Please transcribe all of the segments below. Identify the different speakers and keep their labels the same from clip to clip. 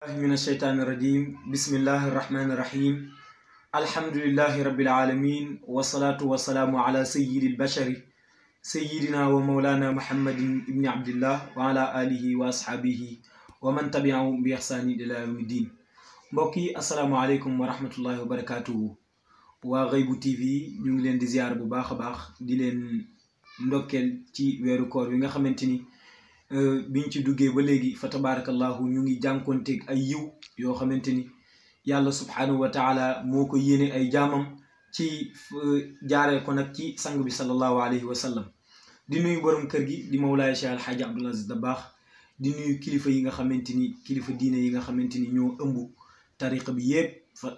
Speaker 1: من الشيطان الرجيم بسم الله الرحمن الرحيم الحمد لله رب العالمين والصلاة والسلام على سيد البشر سيدنا ومولانا محمد بن عبد الله وعلى آله وأصحابه ومن تبعهم بإحسان إلى يوم الدين. mbokki asalaamaaleykum wa rahmatullahi wa barakaatuhu waa Ghaybu TV ñu ngi leen di ziar bu baax a baax di leen ndokkeel ci weeru koor wi nga xamante ni biñ ci duggee ba léegi fa tabarakallahu ñu ngi jànkonteeg ay yiw yoo xamante ni yàlla subhanahu wa taala moo ko yéene ay jaamam ci jaaree ko nag ci sang bi sallallahu alayhi wa sallam. di nuyu borom kër gi di Mawlaaya Cheikh Alxaaji Abdul Aziz Dabakh di nuyu kilifa yi nga xamante ni kilifa diine yi nga xamante ni ñoo ëmb tariqa bi yëpp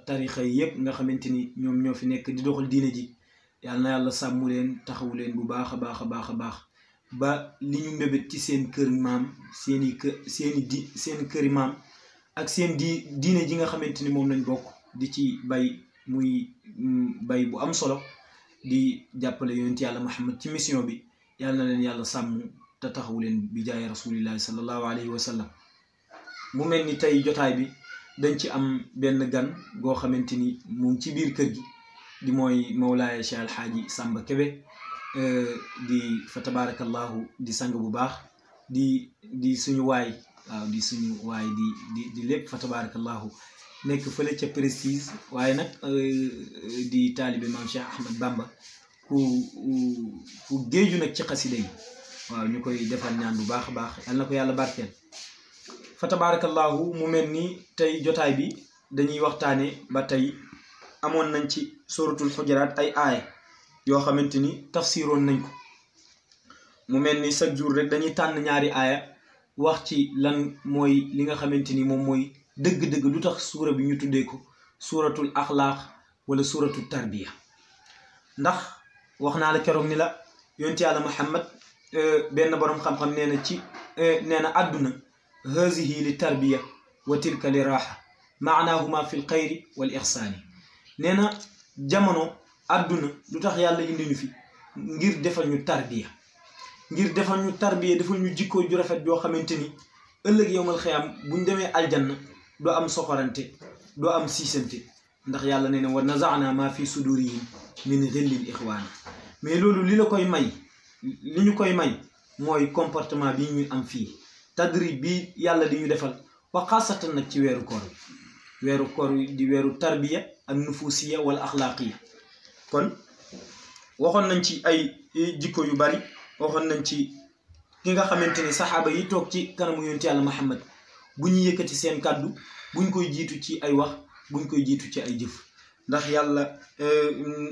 Speaker 1: tariqa yi yëpp nga xamante ni ñoom ñoo fi nekk di doxal diine ji yàlla na yàlla sàmmu leen taxawu leen bu baax a baax a baax a baax ba li ñu mbébét ci seen kër maam seen këri maam ak seen diine ji nga xamante ni moom lañ bokk di ci bay muy bay bu am solo di jàppale yonent yàlla Muhammad ci mission bi yàlla na leen yàlla sàmm te taxawu leen bi jaay rasulillahi sallallahu alayhi wa sallam. mu mel ni tey jotaay bi dañ ci am benn gan goo xamante ni moom ci biir kër gi di mooy Mawlaaya Cheikh Alxaaji Samba Kebe di fa tabarakallahu di sang bu baax di suñu waay waaw di suñu waay di lépp fa tabarakallahu nekk fële ca Prestige waaye nag di taalibe maam Cheikh Ahmad Bamba ku géeju nag ci xasida yi waaw ñu koy defal ñaan bu baax a baax yal na ko yàlla barkeel fa tabarakallahu mu mel ni tey jotaay bi dañuy waxtaane ba tey amoon nañ ci suratul xujuraat ay aaya yoo xamante ni tafsiroon nañ ko mu mel ni chaque jour rek dañuy tànn ñaari aaya wax ci lan mooy li nga xamante ni moom mooy dëgg-dëgg lu tax suura bi ñu tuddee ko suuratul axlaaq wala suuratul tarbiya. ndax wax naa la keroog ni la yonent yàlla Muhammad benn borom xam-xam nee na àdduna hazihi li tarbiya wa tilka li raaxa maanaahuma fi l xayri wal ixsaani. nee na jamono àdduna lu tax yàlla indi ñu fi ngir defal ñu tarbiya defal ñu jikko ju rafet joo xamante ni ëllëg yowmal xiyaam buñ demee aljanna doo am soxorante doo am siisante ndax yàlla nee na wa nazaana ma fi sudurihim min xillin ixwaana. mais loolu li ñu koy may mooy comportement bi ñu am fii tadrib bi yàlla di ñu defal wa xaasatan nag ci weeru koor wi di weeru tarbiya ak nufusiya wala axlaaqiya. kon waxoon nañ ci ay jikko yu bari waxoon nañ ci ki nga xamante ni saxaaba yi toog ci kanamu yonent yàlla Muhammad bu ñu yëkkati seen kàddu buñ koy jiitu ci ay wax buñ koy jiitu ci ay jëf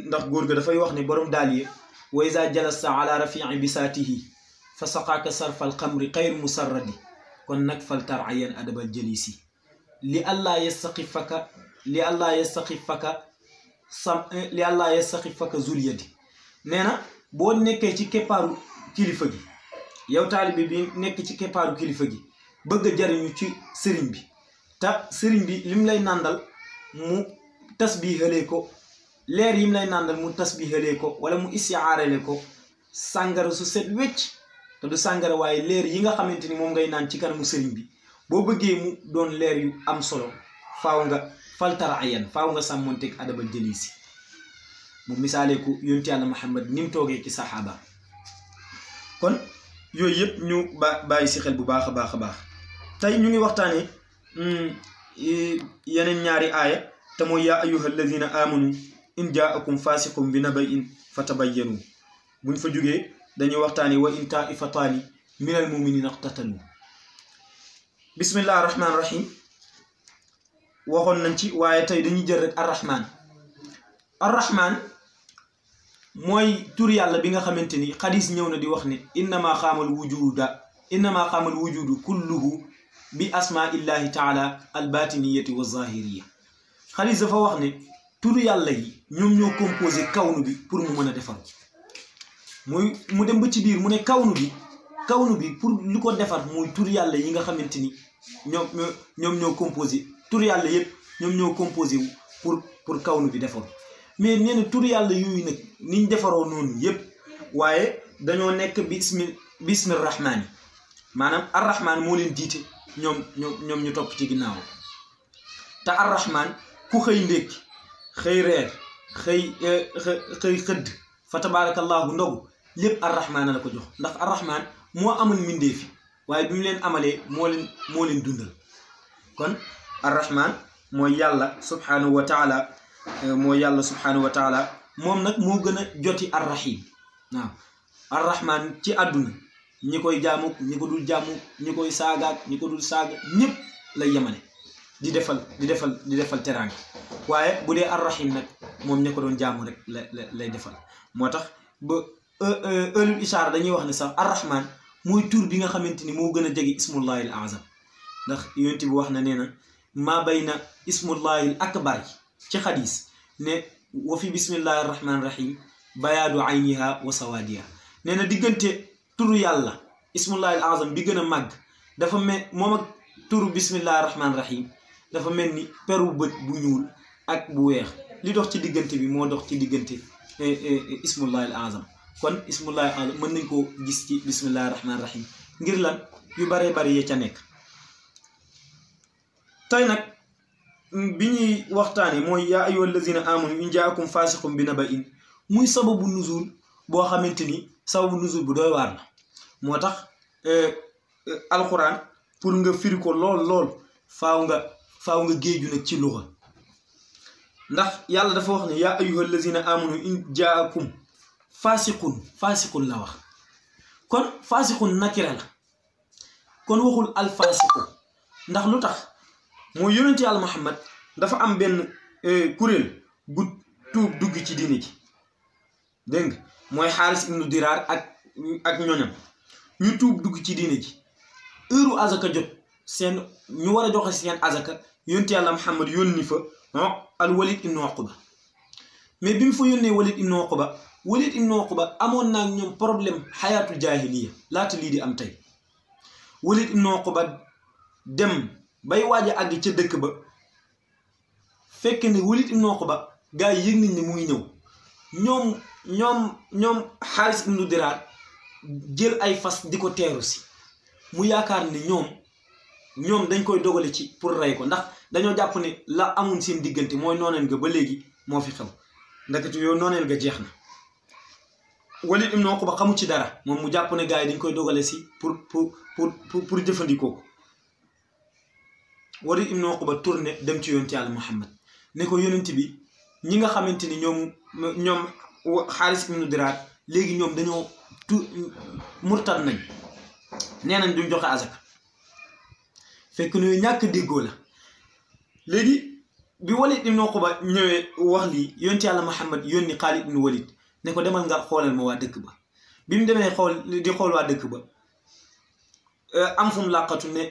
Speaker 1: ndax góor ga dafay wax ne borom daaliye wa iza jalasta ala rafii bisaatihi fa saqaaka sarfal xamri xayru musarradi kon nag fal tarayan adabal jalisi li allah yastaxifaka zuliyadi. nee na boo nekkee ci keppaaru kilifa gi yow taalibe bi nekk ci keppaaru kilifa gi bëgg a jariñu ci sëriñ bi te sëriñ bi lim lay nàndal mu tasbihalee ko leer yim lay nàndal mu tasbihalee ko wala mu istiaarale ko sàngara su set wecc te du sàngara waaye leer yi nga xamante ni moom ngay naan ci kanamu sëriñ bi boo bëggee mu doon leer yu am solo faaw nga faltara ayan faaw nga sàmmonteeg adabal jëlisi mu misaalee ko yonent yàlla Muhammad ni mu toogee ci saxaaba. kon yooyu yëpp ñu bàyyi si xel bu baax a baax a baax. tey ñu ngi waxtaane yeneen ñaari aaya te mooy yaa ayyuha alladina amanu in jaakum fasiqum bi nabain fatabayyanu. buñ fa jógee dañuy waxtaane wa in taifataani minal muminina iqtatalu. bismillahi rahmaani rahim waxoon nañ ci waaye tey dañuy jël rek arrahman mooy tur yàlla bi nga xamante ni xadis ñëw na di wax ne innama xaamal wujudu kulluhu bi asmaillahi taala albatiniyati wa zahiriya. xadis dafa wax ne tur yàlla yi ñoom ñoo composé kawnu bi pour mu mën a defar mu dem ba ci biir mu ne kawnu bi pour lu ko defar mooy tur yàlla yi nga xamante ni ñoom ñoo composé tur yàlla yëpp ñoom ñoo composé wu pour kawnu bi defar. mais nee na tur yàlla yooyu nag niñ defaroo noonu yëpp waaye dañoo nekk bismi rahmaani maanaam arrahman moo leen jiite ñoom ñu topp ci ginnaaw te arrahman ku xëy ndékki xëy reer xëy xëdd fa tabarakallahu ndogu lépp arrahman la ko jox ndax arrahman moo amal mbindee fi waaye bi mu leen amalee moo leen dundal kon arrahman mooy yàlla subhanahu wa taala moom nag moo gën a joti arrahim waaw arrahman ci àdduna ñi koy jaamu ñi ko dul jaamu ñi koy saagaak ñi ko dul saaga ñëpp lay yemale di defal teraanga waaye bu dee arrahim nag moom ña ko doon jaamu rek lay defal moo tax ba ëllul ishaara dañuy wax ne sax arrahman mooy tur bi nga xamante ni moo gën a jege ismullahi al azam ndax yonent bi wax na nee na maa bayna ismullahi al akbar ci xadis ne wa fi bismillahi arrahmani rahim bayaadu ayniha wa sawaadiha nee na diggante turu yàlla ismullahi al azam bi gën a màgg dafa mel moom ak turu bismillahi arrahmani rahim dafa mel ni peru bët bu ñuul ak bu weex li dox ci diggante bi moo dox ci diggante ismullahi al azam kon ismullahi al azam mën nañ koo gis ci bismillahi arrahmani rahim ngir lan yu baree bari yee ca nekk tey nag bi ñuy waxtaane mooy yaa ayyuha allazina amanu in jaakum fasiqun bi naba'in muy sababu nuzul boo xamante ni sababu nuzul bu doy waar la moo tax alquran pour nga firi ko lool faaw nga géeju nag ci luxa ndax yàlla dafa wax ne yaa ayyuha allazina amanu in jaakum fasiqun la wax kon fasiqun nakira la kon waxul al fasiqu ndax lu tax mooy yonent yàlla Muhammad dafa am benn kuréel bu tuub dugg ci diine ji dégg nga mooy Xaaris ibnu Diraar ak ñoñam ñu tuub dugg ci diine ji heure azaka jot seen ñu war a joxe seen azaka yonent yàlla Muhammad yónni fa al Walid ibnu Uqba mais bi mu fa yónnee Walid ibnu Uqba amoon naa ñoom problème xayaatul jaahiliya laata lii di am tey Walid ibnu Uqba dem bay waaj a àgg ca dëkk ba fekk ne Walid ibn Uqba gaa yi yëg nañ ne mu ngi ñëw ñoom Xaaris ibnu Diraar jël ay fas di ko teeru si mu yaakaar ne ñoom dañ koy dogale ci pour rey ko ndax dañoo jàpp ne la amun seen diggante mooy nooneen ga ba léegi moo fi xew ndakati yow nooneen ga jeex na Walid ibn Uqba xamu ci dara moom mu jàpp ne gaa yi dañ koy dogale si pour jëfandikoo ko Walid ibn Uqba tourné dem ci yonent yàlla Muhammad ne ko yonent bi ñi nga xamante ni ñoom Xaaris ibnu Diraar léegi ñoom dañoo murtad nañ nee nañ duñ joxe azaka fekk ne ñàkk déggoo la léegi bi Walid ibn Uqba ñëwee wax lii yonent yàlla Muhammad yónni Xaalid ibnu Walid ne ko demal nga xoolal ma waa dëkk ba bi mu demee xool waa dëkk ba am fu mu làqatu ne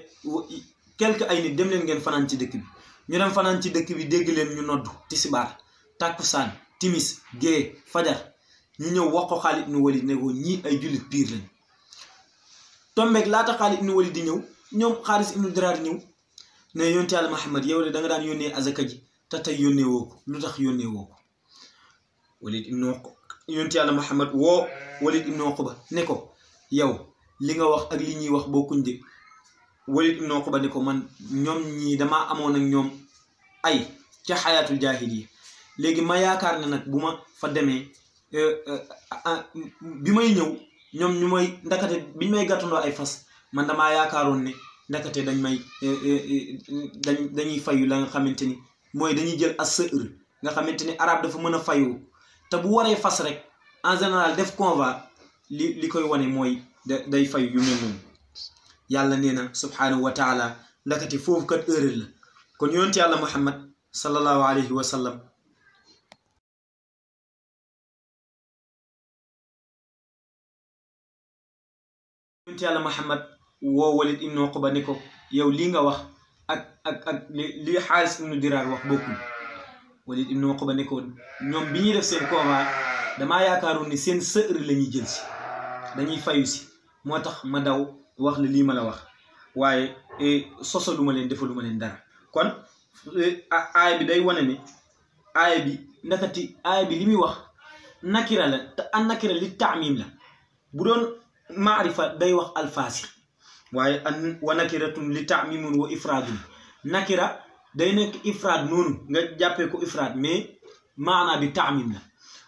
Speaker 1: quelque ay nit dem leen ngeen fanaan ci dëkk bi ñu dem fanaan ci dëkk bi dégg leen ñu noddu tisbaar takkusaan timis gée fajar ñu ñëw wax ko Xaalid ibnu Walid ne ko ñii ay jullit piir lañ tombeeg laata Xaalid ibnu Walid di ñëw ñoom Xaaris ibnu Diraar ñëw ne yonent yàlla Muhammad yow de da nga daan yónnee azaka ji te tey yónnee woo ko lu tax yónnee woo ko yonent yàlla Muhammad woo Walid ibnu Uqba ne ko yow li nga wax ak li ñuy wax bokkuñ de Walid ibn Uqba ne ko man ñoom ñii damaa amoon ak ñoom ay ca xayaatul jaahiliya léegi ma yaakaar ne nag bu ma fa demee bi may ñëw ñoom ñu may ndakate biñ may gàttandoo ay fas man damaa yaakaaroon ne ndakate dañuy fayu la nga xamante ni mooy dañuy jël as-sër nga xamante ni arab dafa mën a fayu te bu waree fas rek en général def convoi li koy wane mooy day fayu yu mel noonu yàlla nee na subhanahu wa taala ndakati foofu kat erreur la kon yonent yàlla Muhammad sallallahu alayhi wa sallam yonent yàlla Muhammad woo Walid ibn Uqba ne ko yow lii nga wax ak li Xaaris ibnu Diraar wax bokkul Walid ibn Uqba ne ko ñoom bi ñuy def seen convoi damaa yaakaaroon ne seen sër la ñuy jël si dañuy fayu si moo tax ma daw wax la lii ma la wax waaye sosaluma leen defaluma leen dara kon aaya bi day wane ne aaya bi nakati aaya bi li muy wax nakira la te an nakira li taamim la bu doon maarifa day wax alfaasiq waaye an wa nakiratun li taamimun wa ifraadun nakira day nekk ifraad noonu nga jàppee ko ifraad mais maanaa bi taamim la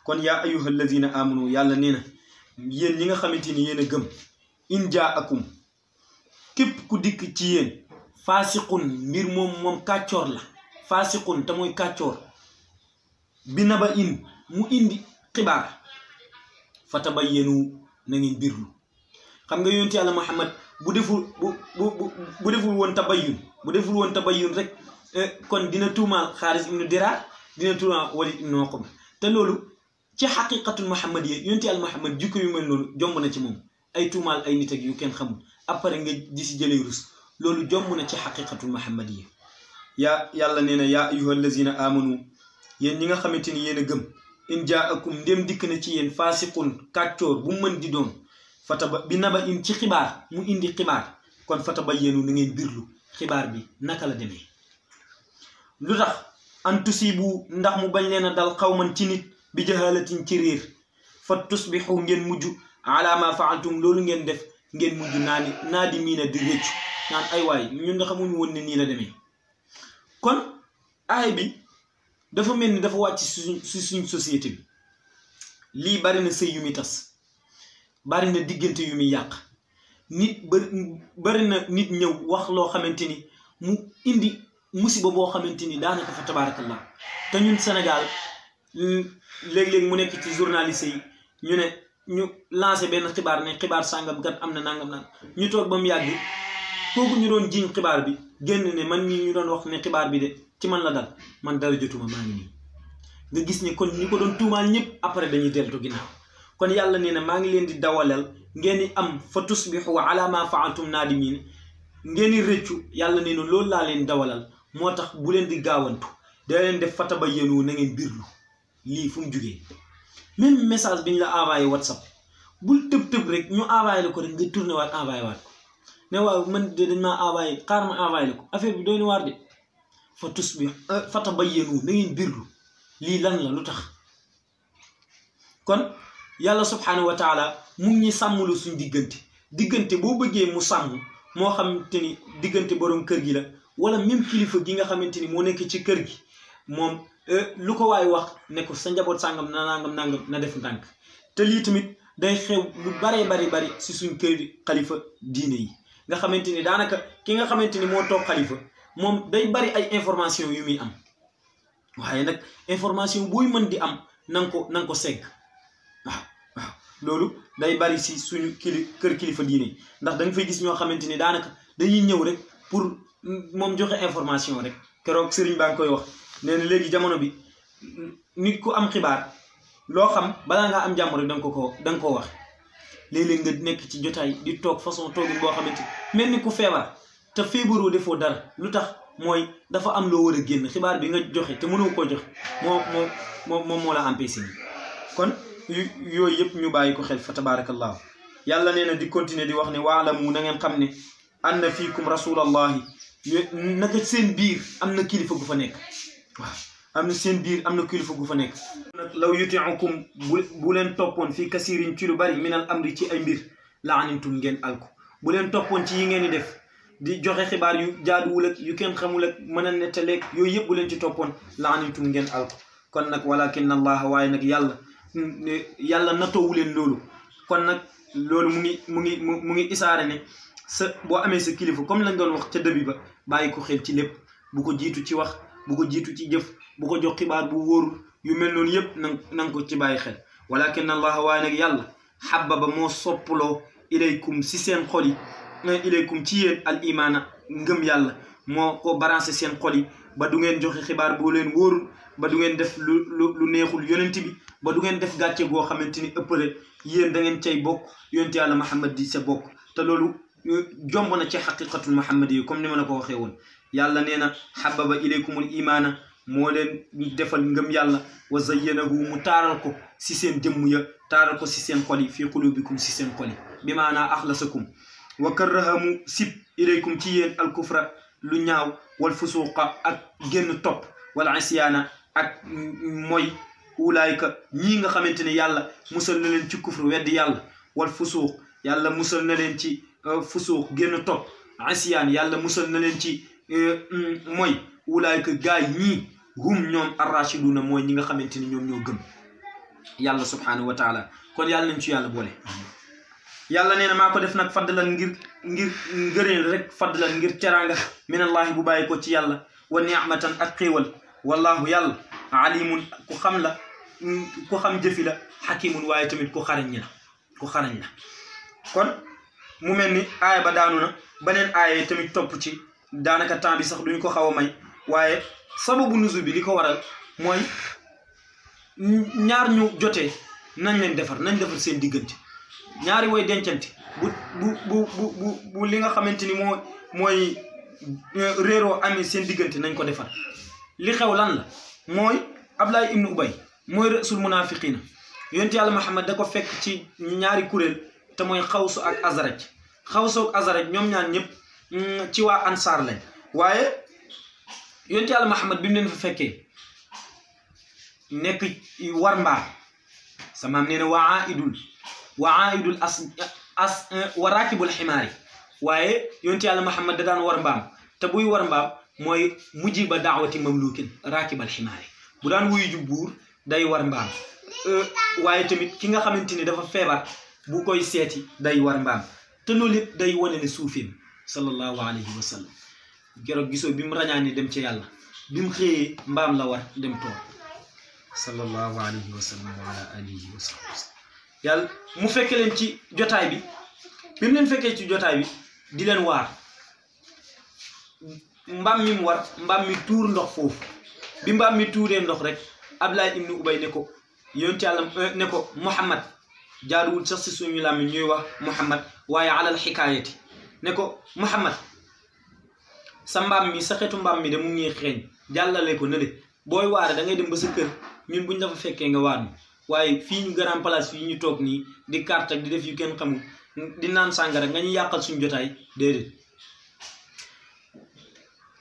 Speaker 1: kon yaa ayyuha allazina amanu yàlla nee na yéen ñi nga xamante ni yéen a gëm in jaakum képp ku dikk ci yéen faasiqun mbir moom kàccoor la faasiqun te mooy kàccoor bi naba in mu indi xibaar fatabayyanu na ngeen birlu xam nga yonent yàlla Muhammad bu deful woon tabayyun rek kon dina tuumaal Xaaris ibnu Diraar dina tuumaal Walid ibnu Uqba te loolu ci xaqiqatul Muhammadiyya yonent yàlla Muhammad jikko yu mel noonu jomb na ci moom ay tuumaal ay nit ak yu kenn xamul après nga di si jëlee rus loolu jomb na ci xaqiqatul Muhammadiyya yàlla nee na yaa ayyuha allazina amanu yéen ñi nga xamante ni yéen a gëm in jaakum ndem dikk na ci yéen faasiqun kàccoor bu mën di doon bi naba in ci xibaar mu indi xibaar kon fatabayyanu na ngeen birlu xibaar bi naka la demee lu tax an tusibu ndax mu bañ leen a dal xawman ci nit bi jahalatin ci réer fa tusbixu ngeen mujj ala ma faaltum loolu ngeen def ngeen mujj naadi miina di réccu naan ay waay ñun nga xamuñu woon ne nii la demee kon aay bi dafa mel ni dafa wàcc suñ société bi lii bari na sëy yu muy tas bari na diggante yu muy yàq nit bari na nit ñëw wax loo xamante ni mu indi musiba boo xamante ni daanaka fa tabaarakallah te ñun Sénégal léeg-léeg mu nekk ci journaliste yi ñu lancé benn xibaar ne xibaar sàngam gat am na nangam ñu toog ba mu yàgg kooku ñu doon jiñ xibaar bi génn ne man mii ñu doon wax ne xibaar bi de ci man la dal man dara jotuma maa ngi nii nga gis ne kon ñi ko doon tuumaal ñëpp après dañuy deltu ginnaaw kon yàlla nee na maa ngi leen di dawalal ngeen di am fa tusbixu ala ma faaltum naadimiin ngeen di rëccu yàlla nee na loolu laa leen dawalal moo tax bu leen di gaawantu da leen def fatabayyanu na ngeen birlu lii fu mu jugee même message bi ñu la envoyé WhatsApp bul tëb rek ñu envoyé la ko rek nga tourné waat envoyé waat ko ne waaw man de dañ maa envoyé xaar ma envoyé la ko affaire bi doy na waar de fa tusbixu fatabayyanu na ngeen birlu lii lan la lu tax kon yàlla subhanahu wa taala mu ngi ñuy sàmmlu suñ diggante boo bëggee mu sàmm moo xamante ni diggante borom kër gi la wala même kilifa gi nga xamante ni moo nekk ci kër gi moom lu ko waay wax ne ko sa njaboot sàngam na nangam na def ndànk te lii tamit day xew lu bari si suñ kër xalifa diine yi nga xamante ni daanaka ki nga xamante ni moo toog xalifa moom day bari ay information yu muy am waaye nag information booy mën di am na nga ko segg waaw loolu day bari si suñu kër kilifa diine ndax da nga fay gis ñoo xamante ni daanaka dañuy ñëw rek pour moom joxe information rek keroog sëriñ baa ngi koy wax nee na léegi jamono bi nit ku am xibaar loo xam balaa ngaa am jàmm rek da nga ko wax léeg-léeg nga nekk ci jotaay di toog façon toogin boo xamante mel ni ku feebar te feebaroo defoo dara lu tax mooy dafa am loo war a génn xibaar bi nga joxe te mënoo koo joxe moom moo la empêché kon yooyu yëpp ñu bàyyi ko xel fa tabarakallahu yàlla nee na di continuer di wax ne waalamu na ngeen xam ne anna fiikum rasulallahi naka seen biir am na kilifa gu fa nekk waaw am na seen biir am na kilifa gu fa nekk nag law yutiukum bu leen toppoon fii kasirin ci lu bari minal amri ci ay mbir la anantum ngeen alku bu leen toppoon ci yi ngeen di def di joxe xibaar yu jaaduwul ak yu kenn xamul ak mën a nettaleeg yooyu yëpp bu leen ci toppoon la anantum ngeen alku kon nag walakin allah waaye nag yàlla natoowu leen loolu kon nag loolu mu ngi isaare ne sa boo amee sa kilifa comme lañ doon wax ca dëbi ba bàyyi ko xel ci lépp bu ko jiitu ci wax bu ko jiitu ci jëf bu ko jox xibaar bu wóorul yu mel noonu yëpp na nga ko ci bàyyi xel walakin allah waaye nag yàlla xababa moo soppaloo ilaykum si seen xol yi ilaykum ci yéen al imaana ngëm yàlla moo ko balancé seen xol yi ba du ngeen joxe xibaar bu leen wóorul ba du ngeen def lu neexul yonent bi ba du ngeen def gàcce goo xamante ni ëppale yéen da ngeen cay bokk yonent yàlla Muhammad di sa bokk te loolu jomb na ci xaqiqatul Muhammad yi comme ni ma la ko waxee woon yàlla nee na xababa ilaykumul imaana moo leen defal ngëm yàlla wa zayyanahu mu taaral ko si seen jëmm ya taaral ko si seen xol yi fii qulubikum si seen xol yi bi maanaa axlasakum wa karrahamu sib ilaykum ci yéen alkufra lu ñaaw wal fusuqa ak génn topp wala isyaana ak mooy ulaayka ñii nga xamante ne yàlla musal na leen ci kufru weddi yàlla wal fusuq yàlla musal na leen ci fusuq génn topp isyaan yàlla musal na leen ci mooy ulaayka gaay ñii hum ñoom arrachiduna mooy ñi nga xamante ni ñoom ñoo gëm yàlla subhanahu wa taala kon yàlla nañ ci yàlla boole yàlla nee na maa ko def nag fadlan ngir ngëneel rek fadlan ngir teraanga minallahi bu bàyyi ko ci yàlla wa ni'matan ak xéewal wallahu yàlla alimun ku xam la ku xam jëfi la xakimun waaye tamit ku xarañ la kon mu mel ni aaya ba daanu na beneen aaya tamit topp ci daanaka temps bi sax duñ ko xaw a may waaye sababu nuzul bi li ko waral mooy ñaar ñu jotee nañ defar seen diggante ñaari way dencante bu li nga xamante ni mooy réeroo amee seen diggante nañ ko defar li xew lan la mooy Ablaye ibnu Ubay mooy rasul munafiqina yonent yàlla Muhammad da ko fekk ci ñaari kuréel te mooy xawsu ak azraj ñoom ñaar ñëpp ci waa ansaar lañ waaye yonent yàlla Muhammad bi mu leen fa fekkee nekk war mbaam samaam nee na wa aidul wa raakibul ximaari waaye yonent yàlla Muhammad da daan war mbaam te buy war mbaam mooy mujiba daawati mamlukin raakibal ximaari bu daan wuyu ju buur day war mbaam waaye tamit ki nga xamante ni dafa feebar bu koy seeti day war mbaam te loolu yëpp day wane ne suufeem sallallahu alayhi wa sallam geroog gisoo bi mu rañaane dem ci yàlla bi mu xëyee mbaam la war dem toog sallallahu alayhi wa sallam wa ala alihi wa sallam yàlla mu fekke leen ci jotaay bi mu leen fekkee ci jotaay bi di leen waar mbaam mi mu war mbaam mi tuur ndox foofu bi mbaam mi tuuree ndox rek Ablaye ibnu Ubay ne ko yonent yàlla ne ko Muhammad jaaduwul sax si suñu làmmiñ ñuy wax Muhammad waaye alal xikaayati ne ko Muhammad sa mbaam mi sa xeetu mbaam mi de mu ngi xeeñ jàllale ko nële booy waare da ngay dem ba sa kër ñun buñ dafa fekkee nga waar waaye fii ñu grand place fii ñu toog nii di carte ak di def yu kenn xamul di naan sàngara nga ñu yàqal suñu jotaay déedéet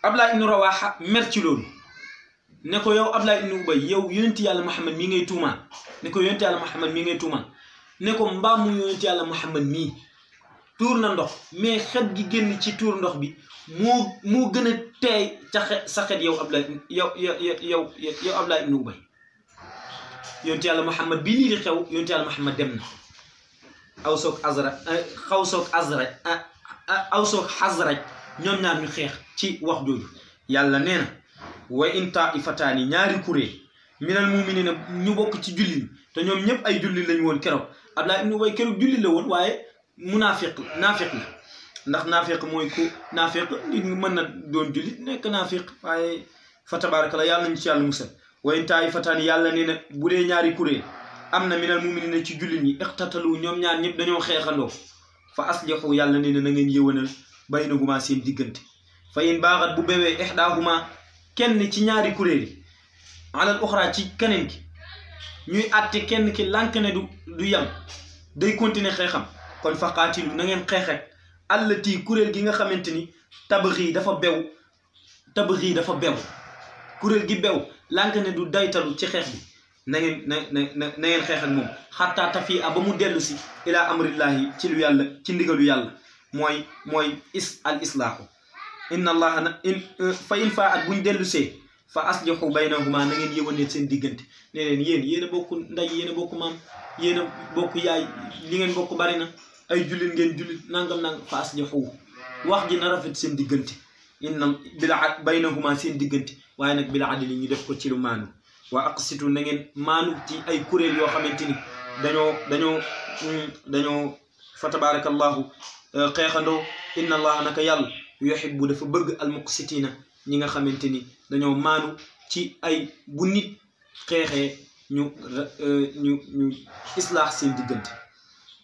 Speaker 1: Ablaye ibnu Rawaha mer ci loolu ne ko yow Ablaye ibnu Ubay yow yonent yàlla Muhammad mii ngay tuumaan ne ko yonent yàlla Muhammad mii ngay tuumaan ne ko mbaamu yonent yàlla Muhammad mii tuur na ndox mais xet gi génn ci tuur ndox bi moo gën a teey ca sa xet yow Ablaye yow Ablaye ibnu Ubay yonent yàlla Muhammad bii lii di xew yonent yàlla Muhammad dem na awsoog xasraj ñoom ñaar ñu xeex ci wax jooju yàlla nee na wa in taifataani ñaari kuréel minal muminina ñu bokk ci julli te ñoom ñëpp ay julli lañu woon keroog Ablaye ibnu Ubay keroog julli la woon waaye naafiq la ndax naafiq mooy ku naafiq nit ñi mën na doon julli nekk naafiq waaye fa tabaraka la yàlla nañu ci yàlla musal wa in taifataani yàlla nee na bu dee ñaari kuréel am na minal muminina ci julli ñi iqtatalu ñoom ñaar ñëpp dañoo xeexandoo fa aslihu yàlla nee na ngeen yëwanal baynahuma seen diggante fa in baaxat bu bewee ixdaahuma kenn ci ñaari kuréel yi alal uxra ci keneen ki ñuy àtte kenn ki lànk ne du yam day continuer xeexam kon fa qaatilu na ngeen xeex ak allati kuréel gi nga xamante ni tabxi dafa bew kuréel gi bew lànk ne du daytalu ci xeex bi na ngeen xeex ak moom xataa tafi a ba mu dellu si ila amrillahi ci lu yàlla ci ndigalu yàlla mooy al islaahu inna allaha fa in faa at buñ dellu see fa aslihu baynahuma na ngeen yëwaneel seen diggante ne leen yéen a bokk nday yéen a bokk maam yéen a bokk yaay li ngeen bokk bari na ay jullit ngeen jullit nangam fa aslihu wax ji na rafet seen diggante inna baynahuma seen diggante waaye nag bil adli ñu def ko ci lu maanu wa aqsitu na ngeen maanu ci ay kuréel yoo xamante ni dañoo fa tabarakallahu xeexandoo inna allaha naka yàlla yuhibbu dafa bëgg almuqsitina ñi nga xamante ni dañoo maanu ci ay bu nit xeexee ñu islaax seen diggante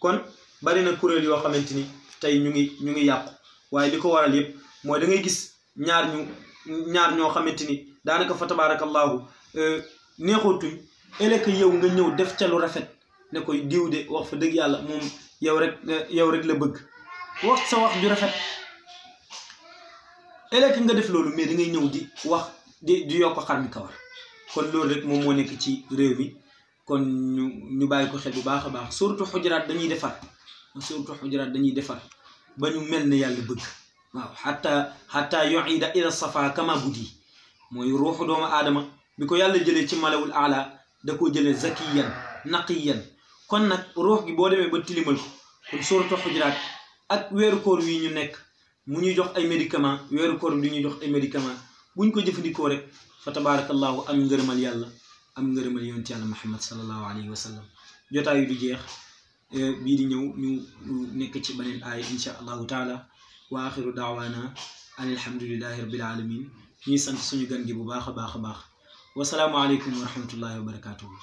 Speaker 1: kon bari na kuréel yoo xamante ni tey ñu ngi yàqu waaye li ko waral yëpp mooy da ngay gis ñaar ñoo xamante ni daanaka fa tabarakallahu neexootuñ ëllëg yow nga ñëw def ca lu rafet ne koy diw de wax fa dëgg yàlla moom yow rek la bëgg wax sa wax ju rafet ëllëg nga def loolu mais da ngay ñëw di wax di yokk xar mi kawar kon loolu rek moom moo nekk ci réew mi kon ñu bàyyi ko xel bu baax a baax surtout xujuraat dañuy defar ba ñu mel ne yàlla bëgg waaw xataa yuida ila safa kama budi mooy ruuxu doomu aadama bi ko yàlla jëlee ci malawul aala da koo jëlee zakiyan naqiyan kon nag ruux gi boo demee ba tilimal ko kon suuratu xujuraat ak weeru koor wi ñu nekk mu ñuy jox ay médicament weeru koor bi ñuy jox ay médicament buñ ko jëfandikoo rek fa tabarakallahu am ngërëmal yàlla am ngërëmal yonent yàlla Muhammad sallallahu alayhi wa sallam jotaay yu du jeex bii di ñëw ñu nekk ci beneen aaya insha allahu taala wa axiru daawaana an alhamdulillahi rabbil alamin ñuy sant suñu gan gi bu baax a baax a baax wasalaamu aleykum wa rahmatullahi wa barakatuhu